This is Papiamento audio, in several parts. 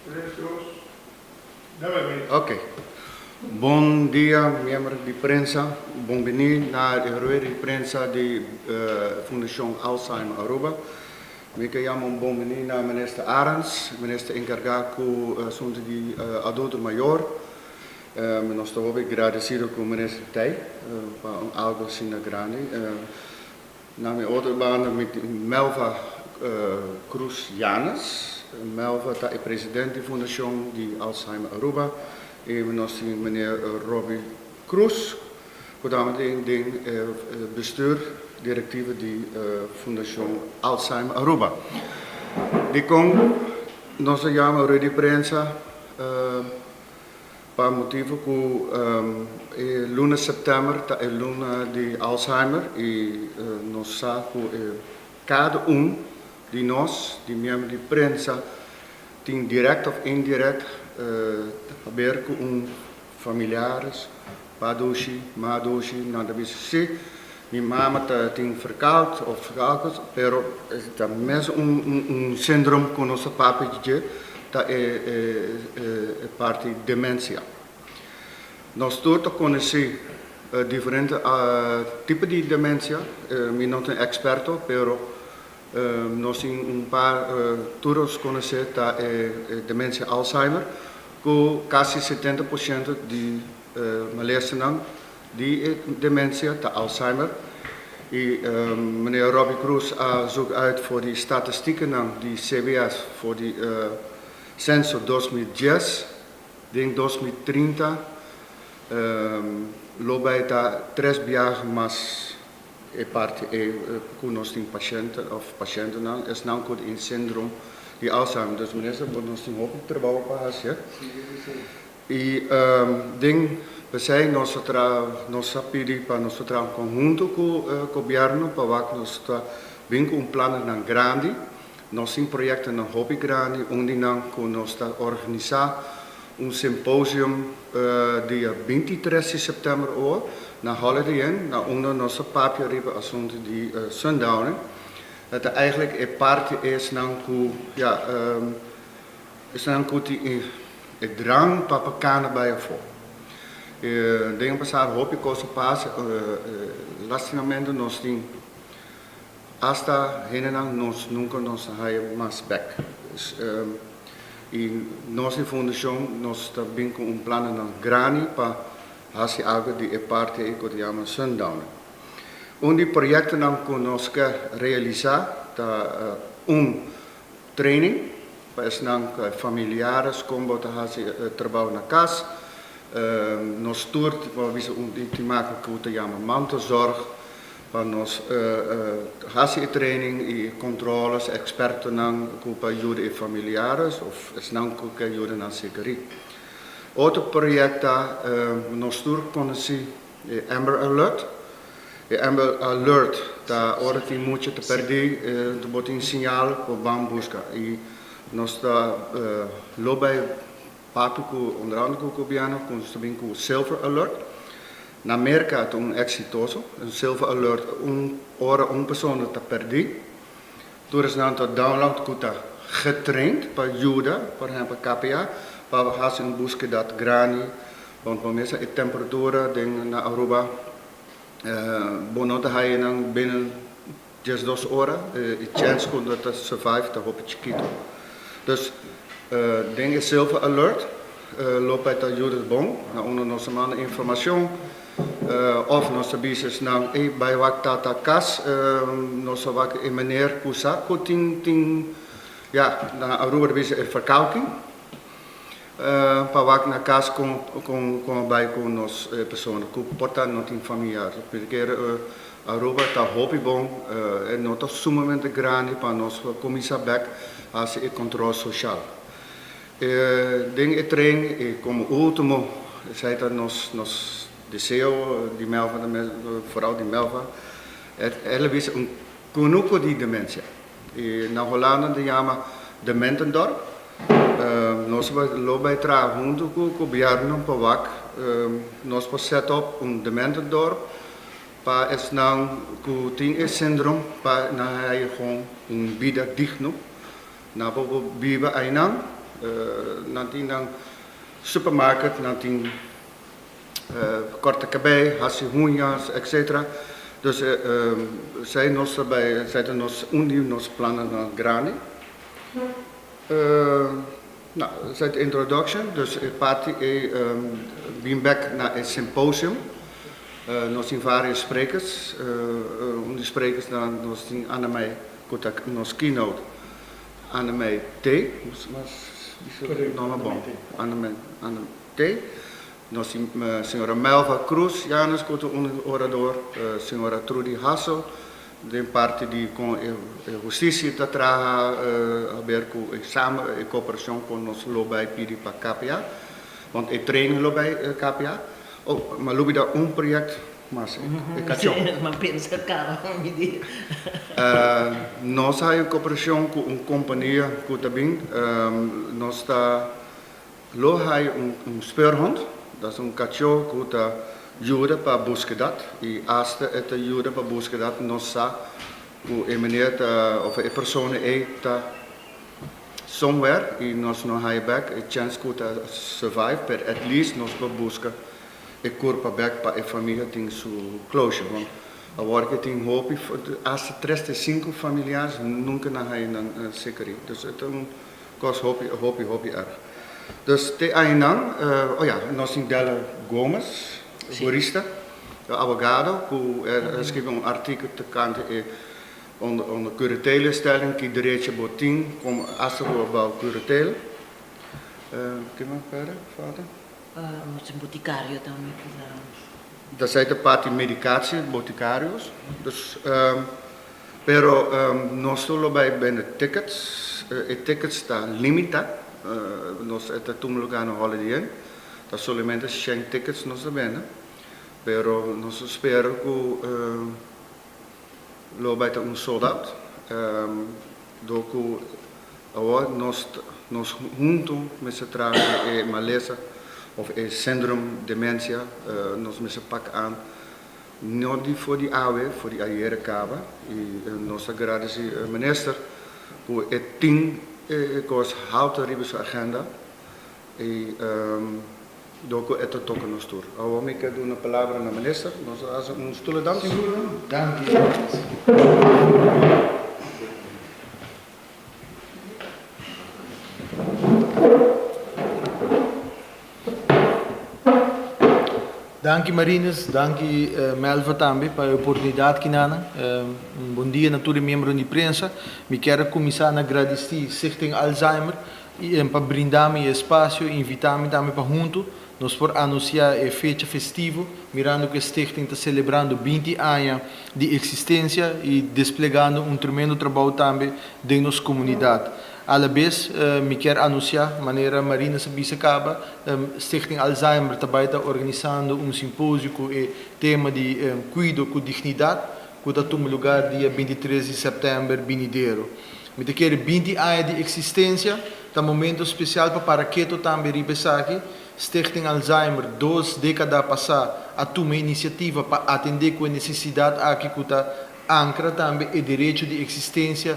Tres, dos, nuebe minuut. Ok. Bon dia, miembro di prensa. Bon bini na e rueda di prensa di Fundacion Alzheimer Aruba. Mi ke yama un bon bini na Minister Arends, minister encarga cu asunto di adulto mayor. Nos ta hopi gradecido cu Minister tey pa un algo asina grandi. Na mi otro banda mi tin Melva Cruz Yanes. Melva ta e president di Fundacion di Alzheimer Aruba y nos tin meneer Robbie Cruz cu tambe tin den e bestuur directiva di Fundacion Alzheimer Aruba. Dicon nos a yama rueda di prensa? Pa motibu ku e luna sèptèmber ta e luna di Alzheimer i nos sa ku e kada un di nos, di miembro di prensa, tin dirèkt òf indirèkt haber ku un familiares, padushi, madushi, nan ta bisa si mi mama ta tin verkoud òf algo, pero ta mes un síndrome ku nos ta papia di dje. Ta e parti demensia. Nos tur ta konosí diferente tipo di demensia. Mi no ta un eksperto, pero nos tin un par tur nos konosé ta e demensia Alzheimer, ku kasi 70% di malesanan di e demensia ta Alzheimer. I meneer Robbie Cruz a zoek uit for di statistiekennan di CBS for di censo 2010, den 2030 lo bay ta tres biaha mas e parti ey cu nos tin pashente of pashentenan esnan cu tin syndroom di Alzheimer. Dus minister nos tin hopi trabao pa haci. I den p'esei nos a traha, nos a pidi pa nos ta traha konhunto ku gobièrnu pa wak nos ta bin ku un plannan grandi. Nos tin proyektonan hopi grandi, un di nan ku nos ta organisá un symposium dia 23 di sèptèmber awor na Holiday Inn, na unda nos ta papia riba asuntu di sundowning. E ta eigentlik e parti esnan ku ya esnan ku tin e drang pa pa cana bay afo. Den e pasado hopi cos a pasa, lastimamente nos tin hasta hendenan nos nunca nos a haya mas bek. Y nos di fundacion nos ta bin cu un plannan grandi pa haci algo di e parti ey cu ta yama sundowning. Un di proyectonan cu nos ke realisa ta un training pa esnan familiares kon bo ta hasi trabou na kas. Nos tur por bisa un tin maka ku ta yama mantelzorg pa nos hasi e training i kontroles ekspertonan ku pa yuda e familiares of esnan ku ke yuda nan sekerí. Otro proyekt ta nos tur konosí e Amber Alert. E Amber Alert ta ora tin mucha ta perdí, bo tin siñal ku ban buska. I nos ta lo bai papia ku onder andere ku gobièrnu ku nos ta bin ku Silver Alert. Na Merka ta un eksitoso, un Silver Alert un ora un persona ta perdí, tur esnan ta download ku ta getraind pa yuda, por ehèmpel KPA, pa hasi un búskeda grandi, want bo mester e temperatura den na Aruba Bo no ta haya nan binnen 12 ora, e chens ku nan ta survive ta hopi chikitu. Dus den e Silver Alert lo bai ta yuda bon na unda nos ta manda informashon òf nos ta bisa esnan ey bai wak tata kas, nos ta wak e meneer ku sa ku tin tin ya na Aruba ta bisa e verkalking. Pa wak na kas kon kon a bai ku nos persona ku por ta no tin familiar. Porque Aruba ta hopi bon, e no ta sumamente grandi pa nos kuminsá bèk hasi e kontrol soshal. Den e tren i komo ultimo, esei ta nos nos deseo di Melva tambe, foral di Melva, el a bisa un kunuku di demensia. I na Holanda nan ta yama Dementendorp. Nos lo bai traha huntu ku gobièrnu pa wak nos por set up un Dementendorp pa esnan ku tin e síndrome pa nan haya gewoon un bida digno. Nan por biba einan. Nan tin nan supermarket, nan tin korta kabei, hasi huñas, etc. Dus esei nos ta bai, esei ta nos un di nos plannan grandi. No, esei ta introduction, dus e parti ei bin bek na e symposium. Nos tin varios sprekers, un di sprekersnan nos tin Annemey ku ta nos keynote, Annemey T. Bisa nòmber bon, Annemey T. Nos tin señora Melva Cruz Janes ku ta un orador, señora Trudy Hassel den parti di kon e hustisia ta traha haber ku e samen e koperashon kon nos lo bai pidi pa KPA, want e training lo bai KPA. Oh, ma lubida un project mas, e kachó. Ma pensa kaba mi di. Nos a haña koperashon ku un kompania ku ta bin, nos ta lo haña un speurhond, dat is un kachó ku ta yuda pa buskedat i asta e ta yuda pa buskedat nos sa ku e meneer ta of e persona ei ta somewhere i nos no haña bek e chèns ku ta survive pero at least nos por buska e kurpa bek pa e famia tin su closure want awor ke tin hopi asta 35 familiares nunka nan haña nan sekerí dus e ta un kos hopi hopi hopi erg dus te ainan oh ya nos tin Della Gomez hurista abogado ku a skibi un artikel tokante e Onder curatelestelling ki derecho bo tin como hasta bo bou curatele. Ke mas verder falta? Nos tin boticario tambe ku ta. Dat zij ta parti medicatie, boticarios. Dus, pero nos tur lo bai bende tickets. E tickets ta limita. Nos e ta tuma lugar na Holiday Inn. Ta solamente shen tickets nos ta bende. Pero nos ta spera ku. Lo bai ta un sold out dor ku awor nos nos huntu mester traha e malesa of e sindrom demensia nos mester pak aan no di for di awe for di ayera kaba i nos ta gradisi minister ku e tin e kos halto riba su agenda i Dor ku e ta toka nos tur. Awor mi ke duna palabra na minister. Nos a hasi un stoelendans. Sigur no. Danki Johannes. Danki Marinus, danki Melva tambe pa e oportunidat ki nan. Un bon dia na tur e miembronan di prensa. Mi kier a kuminsá na gradisí Stichting Alzheimer I pa brinda mi e espasio i invitá mi tambe pa huntu nos por anunsiá e fecha festivo, mirando ku e stichting ta selebrando 20 aña di eksistensia i desplegando un tremendo trabou tambe den nos komunidat. Alabes mi kier anunsiá, manera Marina sa bisa kaba, Stichting Alzheimer ta bai ta organisando un simposio ku e tema di Kuido ku Dignidat, ku ta tuma lugar dia 23 di sèptèmber binidero. Mi ta kere 20 aña di eksistensia ta momento spesial pa para keto tambe riba esaki. Stichting Alzheimer dos dékada pasá a tuma e inisiativa pa atendé ku e nesesidat aki ku ta ankra tambe e derecho di eksistensia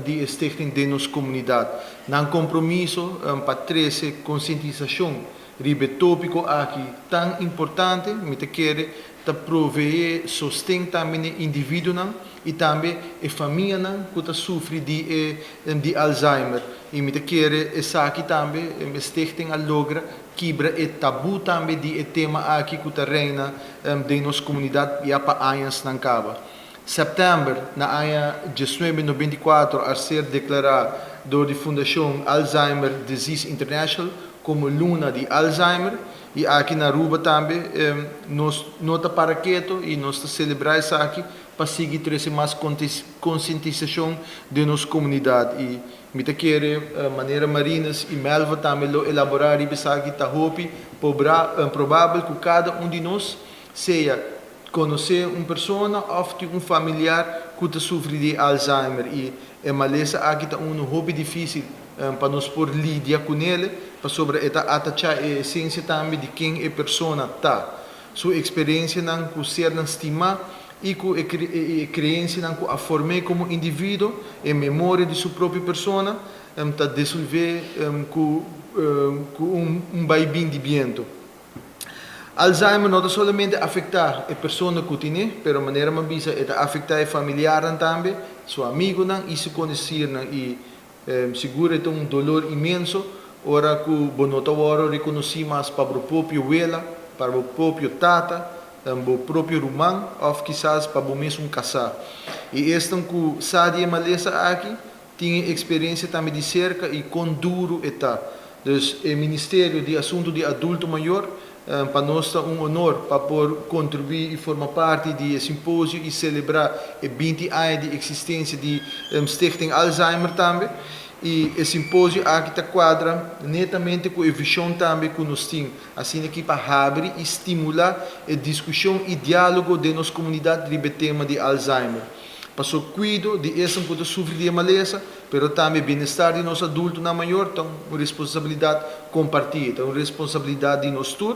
di e stichting den nos komunidat. Nan kompromiso pa trese konsientisashon Riba e tópiko aki tan importante, mi ta kere ta proveé sosten tambe n'e individuonan i tambe e famianan ku ta sufri di e di Alzheimer. I mi ta kere esaki tambe e stichting a logra kibra e tabú tambe di e tema aki ku ta reina den nos komunidat ya pa añasnan kaba. Sèptèmber na aña 1994 a ser deklará dor di Fundashon Alzheimer Disease International komo luna di Alzheimer i aki na Aruba tambe nos no ta para keto i nos ta selebrá esaki pa sigui trese mas konsientisashon den nos komunidat i mi ta kere manera Marinus i Melva tambe lo elaborá riba esaki ta hopi probabel ku kada un di nos sea konosé un persona òf tin un familiar ku ta sufri di Alzheimer i e malesa aki ta unu hopi difísil pa nos por lidia kunele pasobra e ta atachá e esensia tambe di ken e persona ta, su eksperensianan ku sernan stimá. i ku e e kreensianan ku a form'é komo individuo, e memoria di su propio persona ta desolvé ku ku un baibin di bientu. Alzheimer no ta solamente afektá e persona ku tin'é, pero manera mi a bisa e ta afektá e familiarnan tambe, su amigunan i su konosirnan i Sigur e ta un dolor inmenso ora ku bo no ta wòrdu rekonosí mas pa bo propio wela, pa bo propio tata, bo propio ruman òf kisas pa bo mesun kasá. I esnan ku sa di e malesa aki tin e eksperensia tambe di serka i kon duru e ta. Dus e Ministerio di Asuntu di Adulto Mayor Pa nos ta un honor pa por contribui y forma parti di e simposio y celebra e 20 aña di existencia di Stichting Alzheimer tambe. Y e simposio aki ta cuadra netamente cu e vision tambe cu nos tin, asina ki pa habri y stimula e discusion y dialogo den nos comunidad riba e tema di Alzheimer. Paso cuido di esun cu ta sufri di e malesa, pero tambe bienestar di nos adultonan mayor ta un responsabilidad comparti, ta un responsabilidad di nos tur.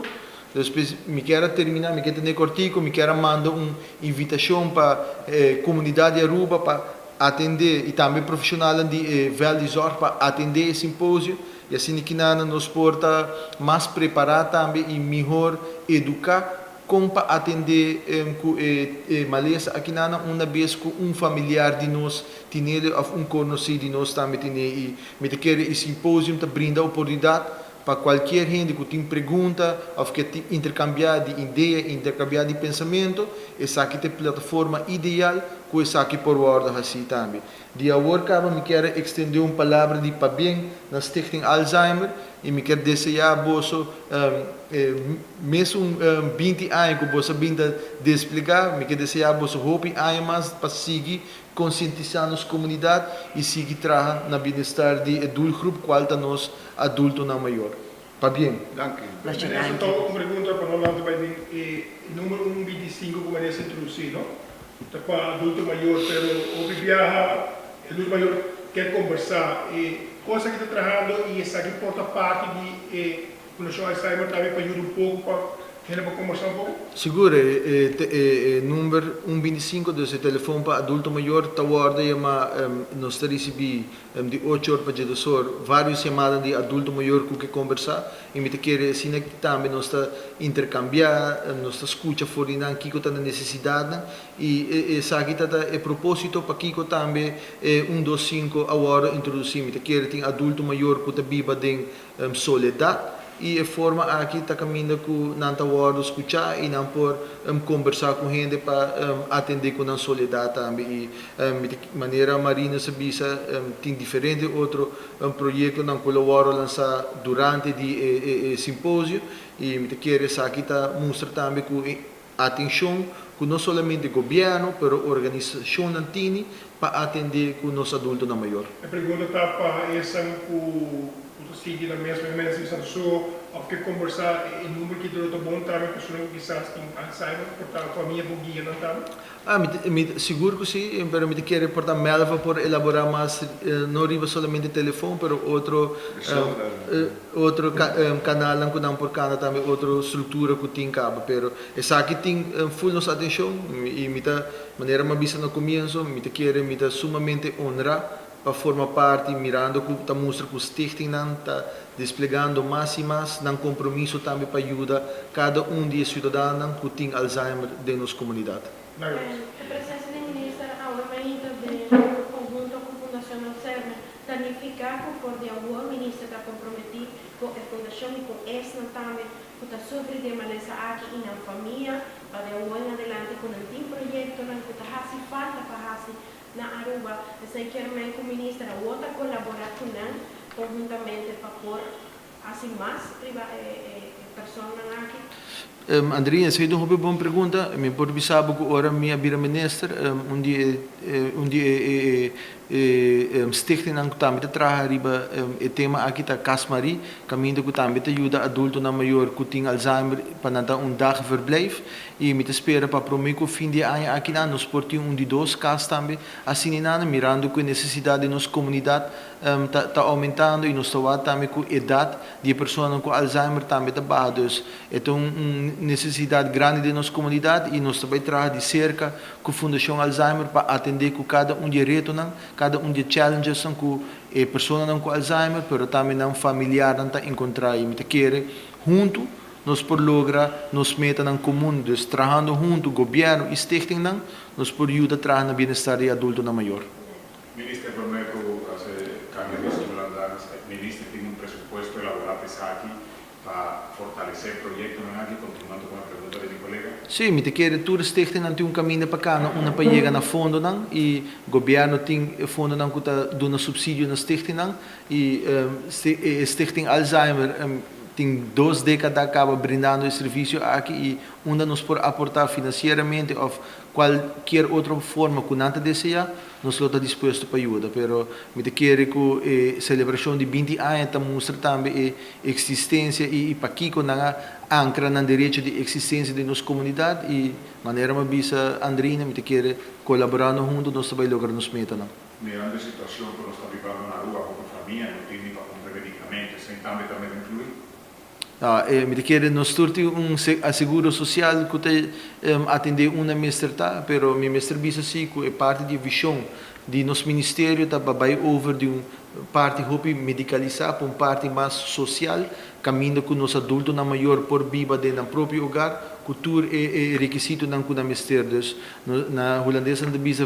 Despues mi kier a termina, mi kier tene cortico, mi kier a manda un invitacion pa e comunidad di Aruba pa atende y tambe profesionalnan di e veld di zorg pa atende e simposio y asina kinanan nos por ta mas prepara tambe y mihor educa Kon pa atendé ku e malesa akinan una bes ku un familiar di nos tinele òf un konosí di nos tambe tine i mi ta kere e simposium ta brinda oportunidat pa kualkier hende ku tin pregunta òf ke interkambiá di idea, interkambiá di pensamentu, esaki ta e plataforma ideal ku esaki por wòrdu hasí tambe. Di awor kaba mi kier a ekstendé un palabra di pabien na Stichting Alzheimer i mi kier deseá boso mesun 20 aña ku boso a bin ta desplegá, mi kier deseá boso hopi aña mas pa sigui konsientisá nos komunidat i sigui traha na bienestar di e doelgroep kual ta nos adultonan mayor. Pabien. Danki. Meneer Santogo, un pregunta pa no lanta bai den e numero un 25 ku meneer sa introdusí, no? Ta pa adulto mayor, pero hopi biaha e adulto mayor kier kombersá. E kos aki ta trahando i esaki por ta parti di e Fundashon Alzheimer tambe pa yuda un poko pa hende por kombersá un poko? Sigur, e number un 25, dus e telefon pa adulto mayor ta wòrdu yamá, nos ta risibí Di ocho or pa djedos or, varios yamada di adulto mayor ku ke kombersá i mi ta kere asina tambe nos ta interkambiá, nos ta skucha for di nan kiko ta nan nesesidatnan i esaki ta ta e propósito pakiko tambe e un dos sinku a wòrdu introdusí. Mi ta kere tin adulto mayor ku ta biba den soledat i e forma aki ta kaminda ku nan ta wòrdu skuchá i nan por kombersá ku hende pa atendé ku nan soledat tambe i mi ta manera Marinus a bisa tin diferente otro proyektonan ku lo wòrdu lansá durante di e simposio i mi ta kere esaki ta mustra tambe ku e atenshon ku no solamente gobièrnu pero organisashonnan tini pa atendé ku nos adultonan mayor. E pregunta ta pa esan ku ku ta sigui na mes mens di Santo So of ke kombersá e number ki lo ta bon tambe persona ku kisas tin Alzheimer por ta famia por guia nan tambe? Ah, mi ta, mi ta, sigur ku si, pero mi ta kere por ta Melva por elaborá mas, no riba solamente telefon, pero otro, otro kanalnan ku nan por kana tambe, otro struktura ku tin kaba. Pero esaki tin ful nos atenshon i mi ta, manera mi a bisa na komienso, mi ta kere, mi ta sumamente honrá pa forma parti mirando ku ta mustra ku stichtingnan ta desplegando mas i mas nan kompromiso tambe pa yuda kada un di e siudadanonan ku tin Alzheimer den nos komunidat. E presensia di minister awe mainta den konhunto ku Fundashon Alzheimer ta nifiká ku for di awor minister ta komprometí ku e fundashon i ku esnan tambe ku ta sufri di e malesa aki i nan famia pa di awor en adelante ku nan tin proyektonan ku ta hasi falta pa hasi na Aruba. Esei kier men ku minister awor ta kolabora ku nan konhuntamente pa por hasi mas riba e personanan aki? Andrina, esei ta un hopi bon pregunta. Mi por bisa bo ku ora mi a bira minister, un di e un di e e stichtingnan ku tambe ta traha riba e tema aki ta Cas Marie, kaminda ku tambe ta yuda adultonan mayor ku tin Alzheimer pa nan ta un dagverblijf. I mi ta spera pa promé ku fin di e aña akinan nos por tin un di dos kas tambe asina i nana, mirando ku e nesesidat den nos komunidat. ta ta oumentando i nos ta wak tambe ku edat di e personanan ku Alzheimer tambe ta baha. Dus e ta un un nesesidat grandi den nos komunidat i nos ta bai traha di serka ku Fundashon Alzheimer pa atendé ku kada un di e retonan, kada un di e challengesnan ku e personanan ku Alzheimer pero tambe nan familiarnan ta enkontrá i mi ta kere huntu nos por logra nos metanan komun. Dus trahando huntu gobièrnu i stichtingnan nos por yuda traha na bienestar di e adultonan mayor. Minister promé ku hasi kambio di Stimulantans, minister tin un presupuesto elaborá pa esaki pa fortalesé proyektonan aki, kontinuando ku e pregunta di mi kolega. Sí, mi ta kere tur stichtingnan tin un kaminda pa kana unda pa yega na fondonan i gobièrnu tin e fondonan ku ta duna supsidio na stichtingnan i e Stichting Alzheimer tin dos dékada kaba brindando e servisio aki i unda nos por aportá finansieramente òf Cualkier otro forma cu nan ta desea, nos lo ta dispuesto pa yuda. Pero mi ta kere cu e celebracion di binti aña ta mustra tambe e existencia y pakico nan a ancra nan derecho di existencia den nos comunidad y manera mi a bisa Andrina, mi ta kere colaborando hunto nos ta bay logra nos metanan. Mirando e situacion cu nos ta bibando na Aruba, hopi famia no tin ni pa cumpra medicamento, esey tambe ta mester inclui? Mi ta kere nos tur tin un aseguro sosial ku ta atendé unda mester ta, pero mi mester bisa si ku e parti di e vishon di nos ministerio ta pa bai over di un parti hopi medikalisá pa un parti mas sosial, kaminda ku nos adultonan mayor por biba den nan propio hogar ku tur e rekisitonan ku nan mester. Dus na hulandes nan ta bisa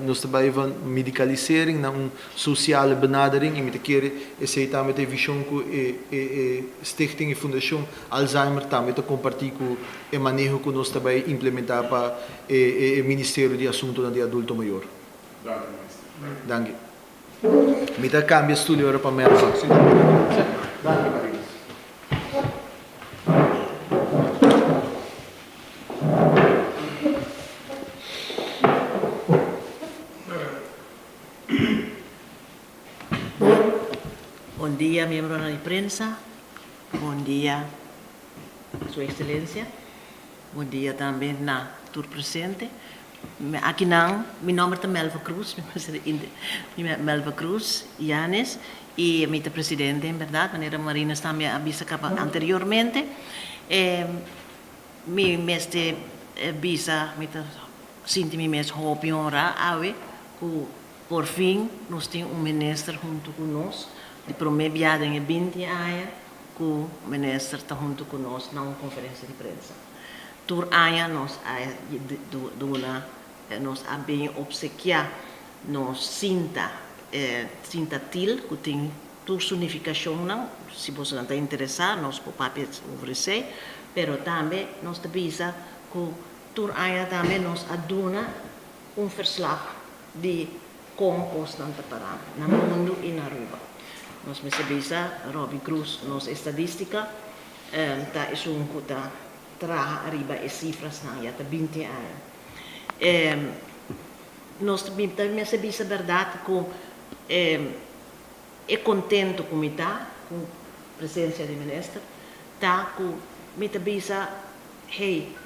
nos ta bai van medikalisering na un Sociale benadering y mi ta kere esey tambe ta e vision cu e e stichting y fundacion Alzheimer tambe ta comparti cu e maneho cu nos ta bay implementa pa e e Ministerio di Asuntonan di Adulto Mayor. Danki Minister. Danki. Mi ta cambia stoel ora pa Melva. Danki Marinus. Bon dia miembronan di prensa, bon dia su excelencia, bon dia tambe na tur presente. Akinan mi nomber ta Melva Cruz, Melva Cruz Yanes y mi ta presidente en berdad manera Marinus tambe a bisa caba anteriormente. Mi mester bisa mi ta sinti mi mes hopi honra awe ku por fin nos tin un minister huntu ku nos, di promé bia den e binti aña ku minister ta huntu ku nos na un konferensia di prensa. Tur aña nos a duna, nos a bin opsekiá nos sinta, sinta til ku tin tur su nifikashonnan, si bosonan ta interesá nos por papia over esei, pero tambe nos ta bisa ku tur aña tambe nos a duna un verslag di kon kosnan ta pará na mundu i na Aruba. Nos mester bisa Robbie Cruz, nos estadistica ta esun ku ta traha ariba e sifrasnan ya ta binti aña. Nos ta mester bisa bèrdat ku e kontento ku mi ta ku presensia di minister ta ku mi ta bisa hey,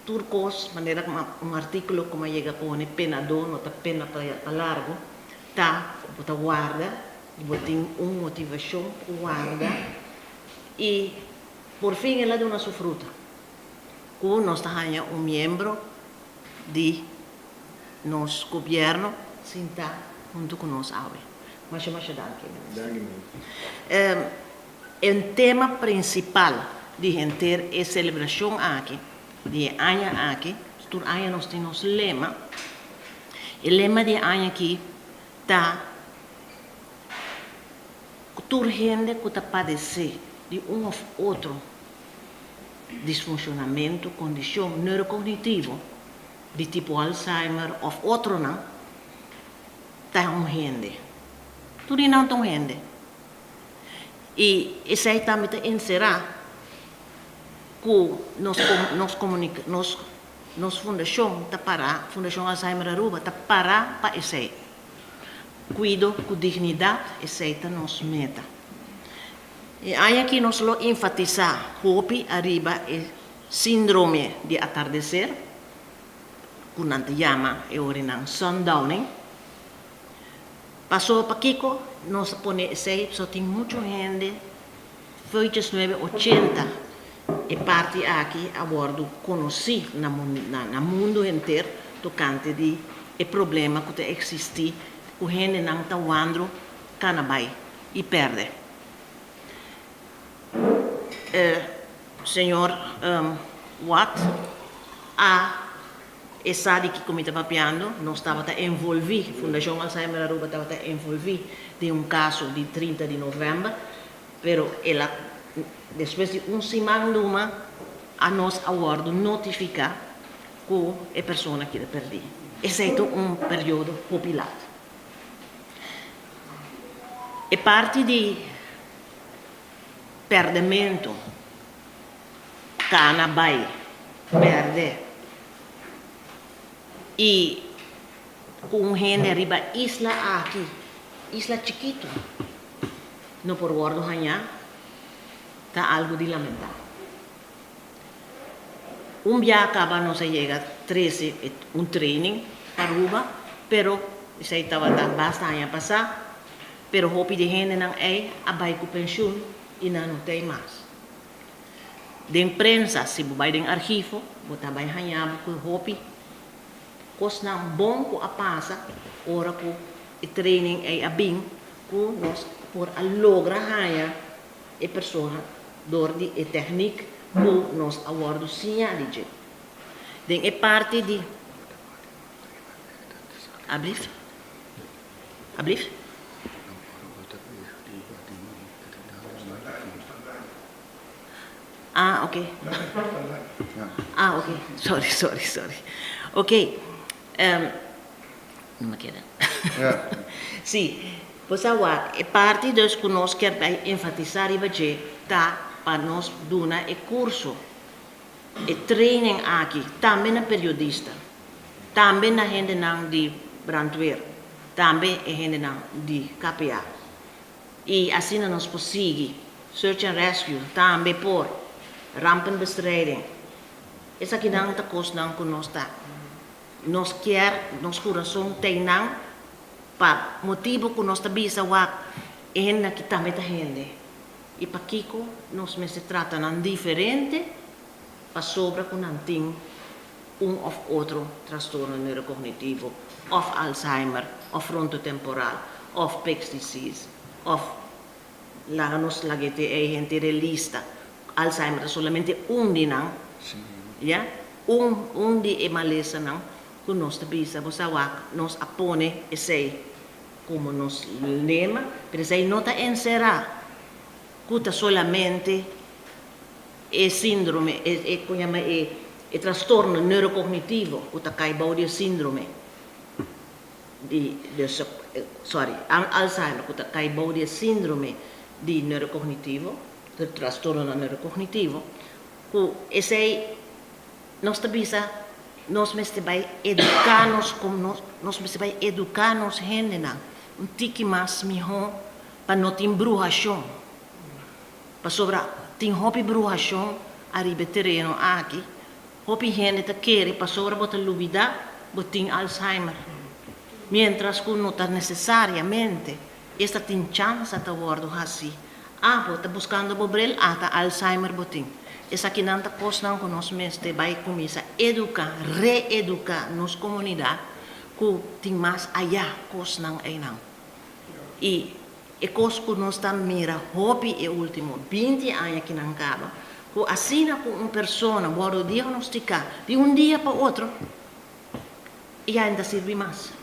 Tur kos, manera un artíkulo ku mi a yega pone, penadó no ta pena pa largu, ta ku bo ta warda, bo tin un motivashon pa warda i por fin el a duna su fruta, ku nos ta haña un miembro di nos gobièrnu sintá huntu ku nos awe. Masha masha danki, Minister. E tema prinsipal di henter e selebrashon aki, di e aña aki, tur aña nos tin nos lema, e lema di e aña aki ta ku tur hende ku ta padesé di un òf otro disfunshonamentu, kondishon neurokognitivo di tipo Alzheimer òf otronan, ta un hende. Tur di nan ta un hende. I esei tambe ta enserá ku nos nos nos nos fundashon ta pará, Fundashon Alzheimer Aruba ta pará pa esei. Kuido ku dignidat, esei ta nos meta. E aña aki nos lo enfatisá hopi ariba e síndrome di atardeser, ku nan ta yama e orinan sundowning. Paso pakico nos a pone esey? Pasobra tin mucho hende Feuilles nuebe ochenta e parti aki a wordo conoci na na mundo henter tocante di e problema cu ta existi cu hendenan ta wandro cana bay y perde. E señor Watt a E sa di kiko mi ta papiando, nos tabata envolví, Fundacion Alzheimer Aruba tabata envolví den un caso di 30 di november, pero el a, despues di un siman luma, a nos a wordo notifica cu e persona keda perdi. Esey ta un periodo hopi lat. E parti di perdemento. Cana bai perde y cu un hende riba isla aki, isla chikito, no por wordo haña, ta algo di lamenta. Un bia caba nos a yega trece un training pa Aruba, pero esey tabata basta aña pasa, pero hopi di hendenan ey a bai cu pensioen y nan no t'ey mas. Den prensa, si bo bai den archivo, bo ta bai haña bo ku hopi kosnan bon ku a pasa ora ku e training ei a bin ku nos por a logra haña e persona dor di e tèknik ku nos a wòrdu siña di dje. Den e parti di. Ablief? Ablief? Ah, ok. Ah, ok. Sorry, sorry, sorry. Ok. Um, no me queda. Sí. Pues a wak, e parti dus ku nos kier bai enfatisá riba dje ta pa nos duna e kurso, e training aki tambe na periodista, tambe na hendenan di brandweer, tambe e hendenan di KPA. I asina nos por sigui Search and Rescue tambe por Rampenbestrijding. Esakinan ta kosnan ku nos ta nos kier nos kurason ta einan pa motibu ku nos ta bisa wak e hendenan aki tambe ta hende i pakiko nos mester trata nan diferente pasobra ku nan tin un òf otro trastorno neurokognitivo òf Alzheimer òf frontotemporal òf Pick's disease òf laga nos laga e ei henter e lista. Alzheimer ta solamente un di nan, ya, un un di e malesanan ku nos ta bisa bo sa wak nos a pone esei komo nos lema, pero esei no ta enserá ku ta solamente E síndrome, e e kon yama e e trastorno neurokognitivo ku ta kai bou di e síndrome di dus sorry Alzheimer ku ta kai bou di e síndrome di neurokognitivo, di trastornonan neurokognitivo, ku esei nos ta bisa nos mester bai eduká nos kom nos nos mester bai eduká nos hendenan un tiki mas mihó pa no tin bruhashon. Pasobra tin hopi bruhashon ariba e tereno aki, hopi hende ta kere pasobra bo ta lubida bo tin Alzheimer, mientras ku no ta nesesariamente esta tin chansa ta wordo hasi. Ah, bo ta buskando bo bril, ah ta Alzheimer bo tin. Esakinan ta kosnan ku nos mester bai kuminsa eduka, reeduka nos komunidat ku tin mas ayá kosnan einan. I E kos ku nos ta mira hopi e ultimo 20 aña ki nan kaba, ku asina ku un persona wòrdu diagnostiká di un dia pa otro, e ya no ta sirbi mas.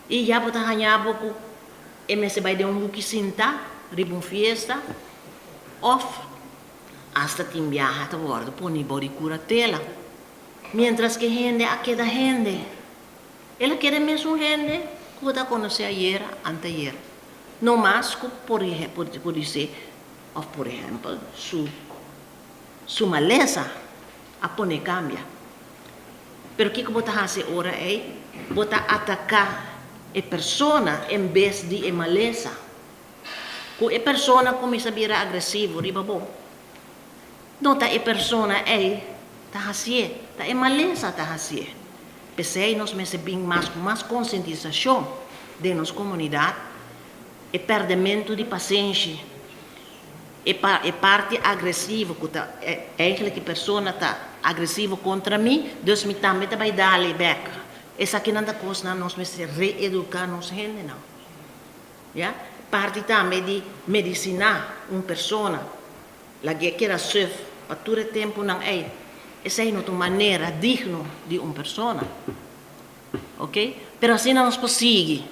I ya bo ta haña bo ku e mester bai den un huki sintá riba un fiesta òf asta tin biaha ta wòrdu poni bou di kuratela, miéntras ku e hende a keda hende. El a kere mesun hende ku bo ta konosé ayer, anteayer. No mas ku por por disé òf por ehèmpel su su malesa a pone kambia. Pero kiko bo ta hasi ora ei? Bo ta ataká e persona en bes di e malesa. Ku e persona kuminsá bira agresivo riba bo, no ta e persona ei ta hasié, ta e malesa ta hasié. P'esei nos mester bin mas ku mas konsientisashon. den nos komunidat, e pèrdèmentu di pasenshi, e pa e parti agresivo ku ta eigenlijk e persona ta agresivo kontra mi, dus mi tambe ta bai dal e bèk. Esakinan ta kosnan nos mester reeduká nos hendenan. Ya. Parti tambe di medisiná un persona. Lag'é keda suf pa tur e tempunan ei. Esei no ta un manera digno di un persona. Ok? Pero asina nos por sigui.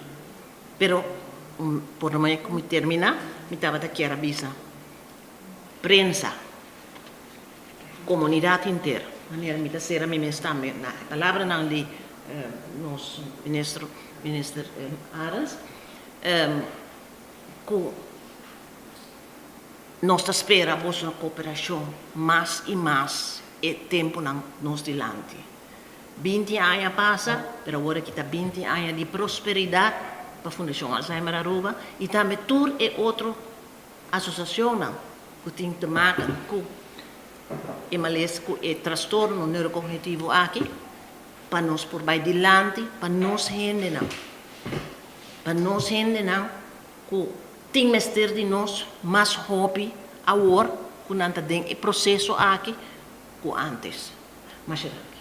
Pero por lo menos ku mi terminá, mi tabata kier a bisa prensa, komunidat henter, manera mi ta sera mi mes tambe na e palabranan di nos minister, minister Arends, ku nos ta spera boso koperashon mas i mas e tempunan nos dilanti. 20 aña a pasa, pero awor aki ta 20 aña di prosperidat pa Fundashon Alzheimer Aruba i tambe tur e otro asosiashonnan ku tin te maka ku e males, ku e trastorno neurokognitivo aki, pa nos por bai dilanti pa nos hendenan, pa nos hendenan ku tin mester di nos mas hopi awor ku nan ta den e proseso aki ku antes. Masha danki.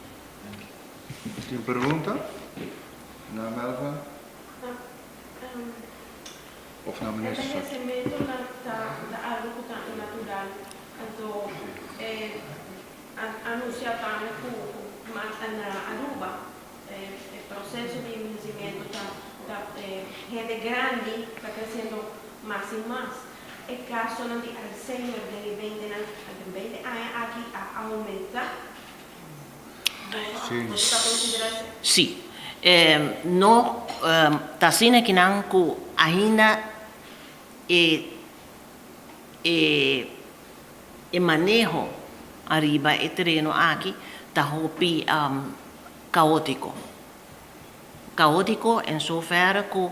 Tin pregunta na Melva of na minister? Envehecimento ta algo cu ta natural, anto e anuncia tambe cu na Aruba e proceso di envehecimento ta hende grandi ta creciendo mas y mas. E kasonan di Alzheimer den e beintenan den beinte aña aki a oumentá? Boso ta konsiderá esei? Sí. No ta asina kinan ku ainda e e e maneho ariba e tereno aki ta hopi kaótiko. Kaótiko en soverre ku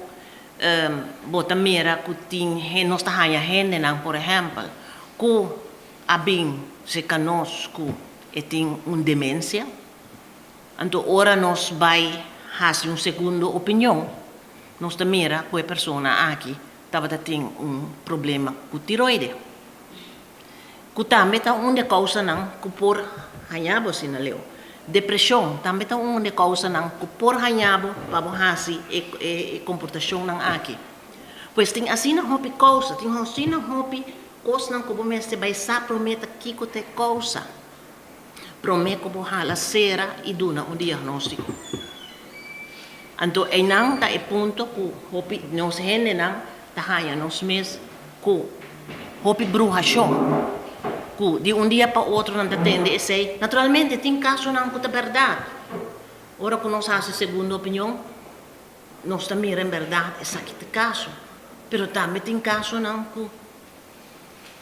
bo ta mira ku tin nos ta haña hendenan por ehèmpel ku a bin serka nos ku e tin un demensia, anto ora nos bai hasi un segundo opinion nos ta mira ku e persona aki tabata tin un problema ku tiroide, ku tambe ta un di e kousanan ku por haña bo asina leu. Depreshon tambe ta un di e kousanan ku por haña bo pa bo hasi e komportashonnan aki. Pues tin asina hopi kousa, tin asina hopi kosnan ku bo mester bai sa promé ta kiko ta e kousa, promé ku bo hala sera i duna un diagnóstiko. Anto einan ta e punto ku hopi nos hendenan ta haña nos mes ku hopi bruhashon, ku di un dia pa otro nan ta tende esei. Naturalmente tin kasonan ku ta bèrdat. Ora ku nos hasi segundo opinion, nos ta mira en bèrdat esaki ta kaso. Pero tambe tin kasonan ku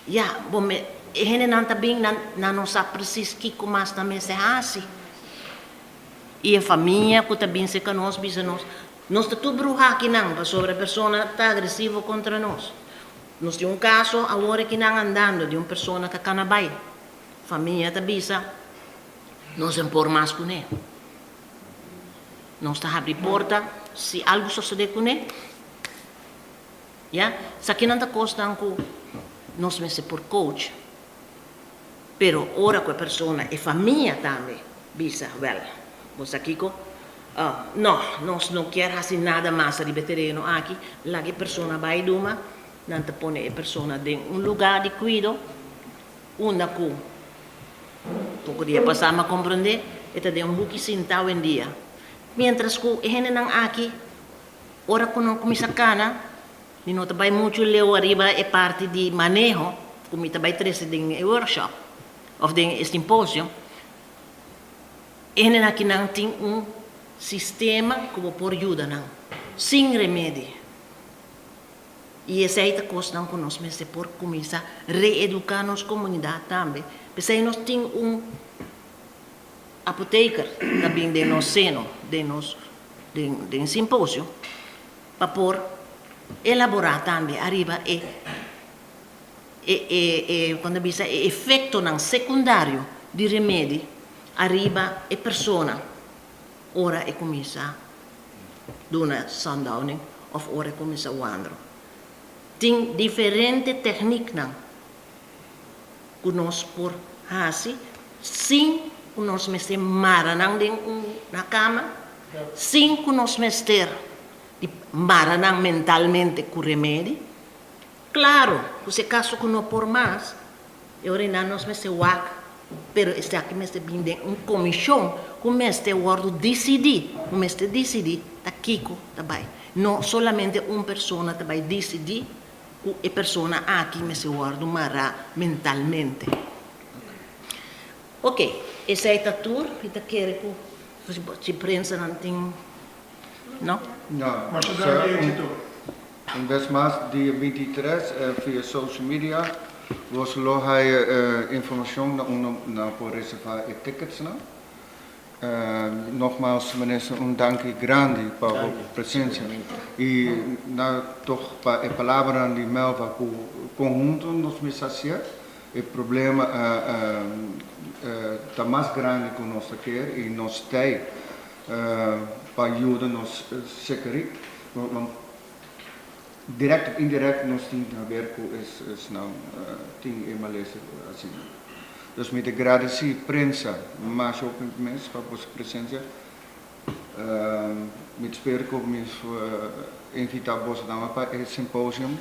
ya, bo me, e hendenan ta bin, nan nan no sa presis kiko mas nan mester hasi. I e famia ku ta bin serka nos bisa nos, Nos ta tur bruha akinan pasobra e persona ta agresivo kontra nos. Nos tin un kaso awor akinan andando di un persona ka kana bai. Famia ta bisa, Nos en por mas kuné. Nos ta habri porta si algu sosodé kuné. Ya, esakinan ta kosnan ku nos mester por coach. Pero ora ku e persona, e famia tambe, bisa, Wèl, bo sa kiko? No, nos no kier hasi nada mas riba e tereno aki, laga e persona bai duma. Nan ta pone e persona den un lugá di kuido unda ku poko dia pasá mi a komprondé e ta den un huki sintá awendia. Miéntras ku e hendenan aki, ora ku nan kuminsá kana, Mi no ta bai muchu leu ariba e parti di maneho ku mi ta bai trese den e workshop òf den e simposio. E hendenan akinan tin un sistema ku bo por yuda nan sin remedi. I esei ta kosnan ku nos mester por kuminsá reeduká nos komunidat tambe. P'esei nos tin un apoteker ta bin den nos seno, den nos den simposio. Pa por elaborá tambe ariba e e e kon ta bisa e efektonan sekundario di remedi ariba e persona ora e kuminsá duna sundowning. òf ora kuminsá wandro. Tin diferente téknikanan ku nos por hasi sin ku nos mester mara nan den un na kama, sin ku nos mester di mara nan mentalmente ku remedi. Klaro, ku kaso ku no por mas, e ora nos mester wak, pero esaki mester bin den un komishon ku mester wòrdu disidí, ku mester disidí ta kiko tambe. No solamente un persona tambe disidí ku e persona aki mester wòrdu mará mentalmente. Ok, esei ta tur, mi ta kere ku si prensa no tin, no? No, Mas so, danki, éksito. Un bes mas, dia 23, via social media, boso lo haya informashon na unda nan por reservá e tickets. No? Nogmaals, minister, un danki grandi pa e presensia. I na, toch pa e palabra di Melva, ku konhunto nos mester e problema ta mas grandi ku nos ke i nos tin pa yuda nos zeker. Direkt òf indirekt nos tin di haber ku esnan tin e malesa asina. Dus mi ta gradisí prensa mas hopi mes pa boso presensia. Mi ta spera ku mi invitá boso pa e simposium.